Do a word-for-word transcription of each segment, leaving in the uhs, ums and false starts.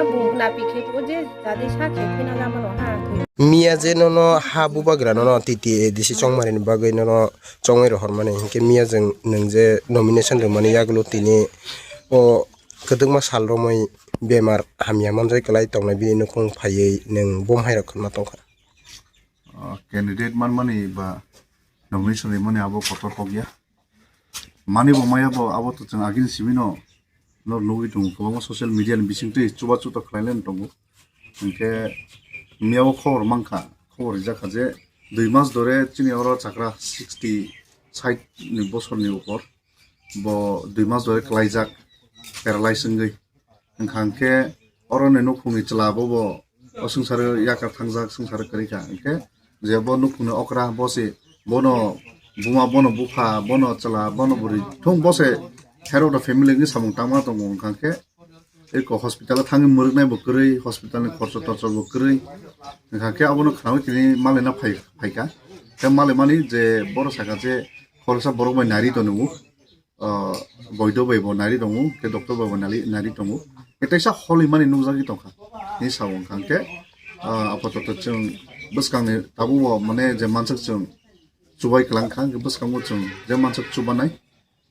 Bung napi khe o je jadi sa khe khina lama no ha. Miya je nono ha bubagra nono T T A D C chongmani bagwi nono chongwi rohormani, hinkhe miya jeng nwng je nomination rwmani yagulo tini o kwdwkma sal romwi bemar hamya manjai kwlai tongnai bini nukhung phaiwi nwng bom hairok khwnma tongkha. Ah, candidate manmani ba nomination rimani abo kotor kok ya. Mani bo maya bo abo to chwng agini simi no, no nugwi tongo, kwbangma social media ni bisingtwi chubachu to khlailai tongo. Hinkhe miya o khobor mankha, khobor rijak kha je dui mas dore chini oro chakra sixty, sait ni bosor ni upor bo dui mas dore kwlaijak, paralyze wngwi. Wngkha hwnkhe oro ni nukhungni chwla bo bo o swngcharo yakar thangjak, swngcharo kwrwi kha. Hwnkhe je bo nukhungni okra bo se bono buma, bono bupha, bono chwla, bono bwrwi thung bo se head of the family wngwi samung tangma tongo. Wngkha hwnkhe eko hospital o thangwi mwrwknai bo kwrwi, hospital ni khorcho torcho bo kwrwi. Wngkha hwnkhe abono khnaui tini malaina phai, phaikha. Khe malaimani je borok sakha je khoroksa borok bai nari tongo. Ah, boido bai bo nari tongo, khe doctor bai bo nari, nari tongo. Khe teisa holi mani nukjagwi tongkha. Ni sao wngkha hwnkhe, ah, apatot chwng bwskangni tabuk bo mane je manswk chwng chubai kwlangkha, hwnkhe bwskango chwng je manswk chubanai.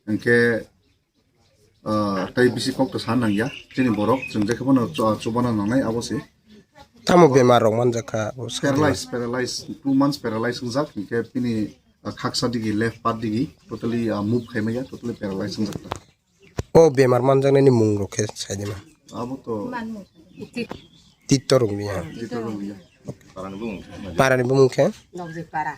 Hwnkhe, ah, tei bisi kok to sa nangya. Chini borok chwng jekhe phano chu-, chubana nangnai abo se. Tamo bemar rok manjakha abo side o? Paralyze, paralyze, two months paralyze wngjak, hinkhe bini, ah, khaksa digi, left part digi, totally, ah, move khaimaya, totally paralyze wngjak. O bemar manjaknani mung rok khe saidi ma? Abo to Titto rung ya. Tito rung ya. Parani bumung khe? Nokjwk para.